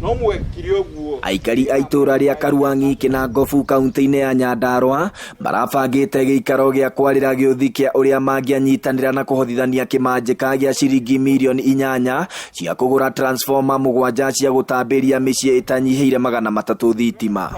No mwekire ũguo. Aikari a itũũra rĩa Karuang'i Kĩnangobu kaunti-inĩ ya Nyandarua marabangĩte gĩikaro gĩa kwarĩra gĩũthi kĩa ũrĩa mangĩanyitanĩra na kũhothithania kĩmanjĩka gĩa ciringi mirioni 8 cia kũgũra transformer 7 cia gũtambĩria mĩciĩ ĩtanyihĩire 300 thitima.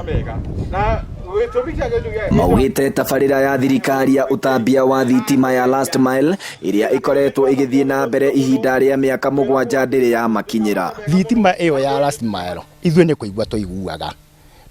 Na gĩtũmi kĩa gĩtũ gĩa Maugĩte tabarĩra ya thirikari ya ũtambia wa thitima ya Last Mile ĩrĩa ĩkoretwo ĩgĩthiĩ na mbere ihinda rĩa mĩaka 7 ndĩrĩ yamakinyĩra. Thitima ĩyo ya last mile ithuĩ nĩ kũigua tũiguaga,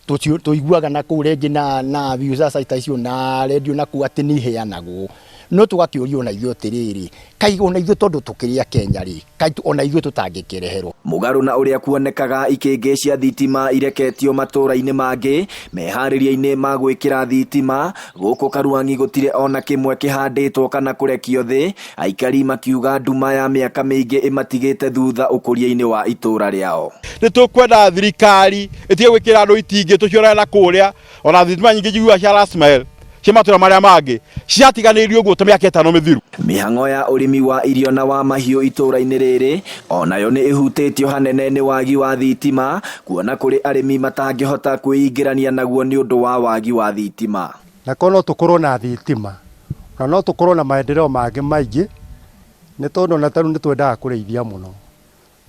tũiguaga na kũu rĩngĩ na Viusasa ta icio na redio na kũu atĩ nĩ iheanagwo, no tũgakĩũria ona ithuĩ atĩrĩrĩ, kaĩ ona ithuĩ tondũ tũkĩrĩ a Kenya rĩ, kaĩ ona ithuĩ tũtangĩkĩreherwo? Mũgarũ na ũrĩa kuonekaga ikĩngĩ cia thitima ireketio matũũra-inĩ mangĩ meharĩria-inĩ ma gwĩkĩra thitima, gũkũ Karuang'i gũtirĩ ona kĩmwe kĩhandĩtwo kana kũrekio thĩ, aikari makiuga nduma ya mĩaka mĩingĩ ĩmatigĩte thutha ũkũria-inĩ wa itũũra rĩao. Nĩ tũkwenda thirikari ĩtige gwĩkĩra andũ itingĩ tũciorere na kũrĩa, ona thitima nyingĩ njiguaga cia last mile cia matũra marĩa mangĩ ciatiganĩirio ũguo ta mĩaka 5 mĩthiru. Mĩhang'o ya ũrĩmi wa irio na wa mahiũ itũũra-inĩ rĩrĩ onayo nĩ ĩhutĩtio hanene nĩ wagi wa thitima, kuona kũrĩ arĩmi matangĩhota kwĩingĩrania naguo nĩ ũndũ wa wagi wa thitima. Na korwo no tũkorwo na thitima, na no tũkorwo na maendeleo mangĩ maingĩ, nĩ tondũ ona ta rĩu nĩ twendaga kũrĩithia mũno.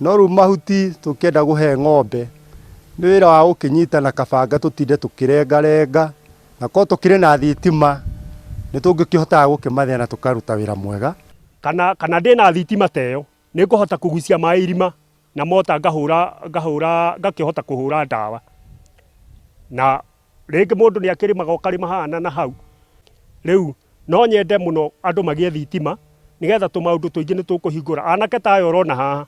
No rĩu mahuti tũkĩenda kũhe ng'ombe, nĩ wĩra wa gũkĩnyita na kabanga tũtinde tũkĩrengarenga, na korwo tũkĩrĩ na thitima, nĩ tũngĩkĩhotaga gũkĩmathĩa na tũkaruta wĩra mwega. Kana ndĩna thitima ta ĩyo, nĩ ngũhota kũgucia maĩ irima na mota ngahũra, ngahũra, ngakĩhota kũhũra ndawa. Na rĩngĩ mũndũ nĩ akĩrĩmaga ũkarĩma haha na hau. Rĩu no nyende mũno andũ magĩe thitima nĩgetha tũmaũndũ tũingĩ nĩ tũkũhingũra. Anake ta aya ũrona haha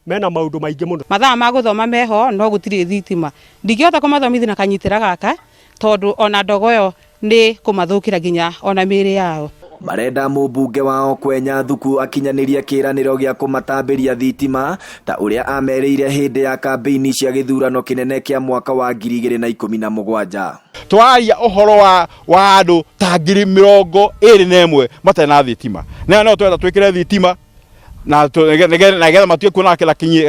mena maũndũ maingĩ mũno. Mathaa ma gũthoma meho no gũtirĩ thitima. Ndingĩhota kũmathomithia na kanyitĩra gaka tondũ ona ndogo ĩyo nĩ kũmathũkĩra nginya ona mĩĩrĩ yao. Marenda mũmbunge wao Kwenya Thuku akinyanĩrie kĩĩranĩro gĩa kũmatambĩria thitima ta ũrĩa amerĩire hĩndĩ ya kambĩini cia gĩthurano kĩnene kĩa mwaka wa 2017. Twaria ũhoro wa andũ ta 21,000 matarĩ na thitima. Na no twenda twĩkĩre thitima na nĩgetha matige kuona na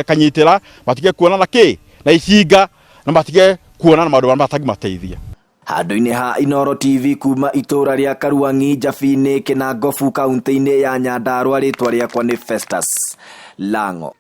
kanyitĩra, matige kuona na kĩ na icinga, na matige kuona na maũndũ marĩa matangĩmateithia. Handũ-inĩ ha Inooro TV kuma itũũra rĩa Karuang'i Njabini Kĩnangobu kaunti-inĩ ya Nyandarua, rĩtwa rĩakwa nĩ Festus Lang'o.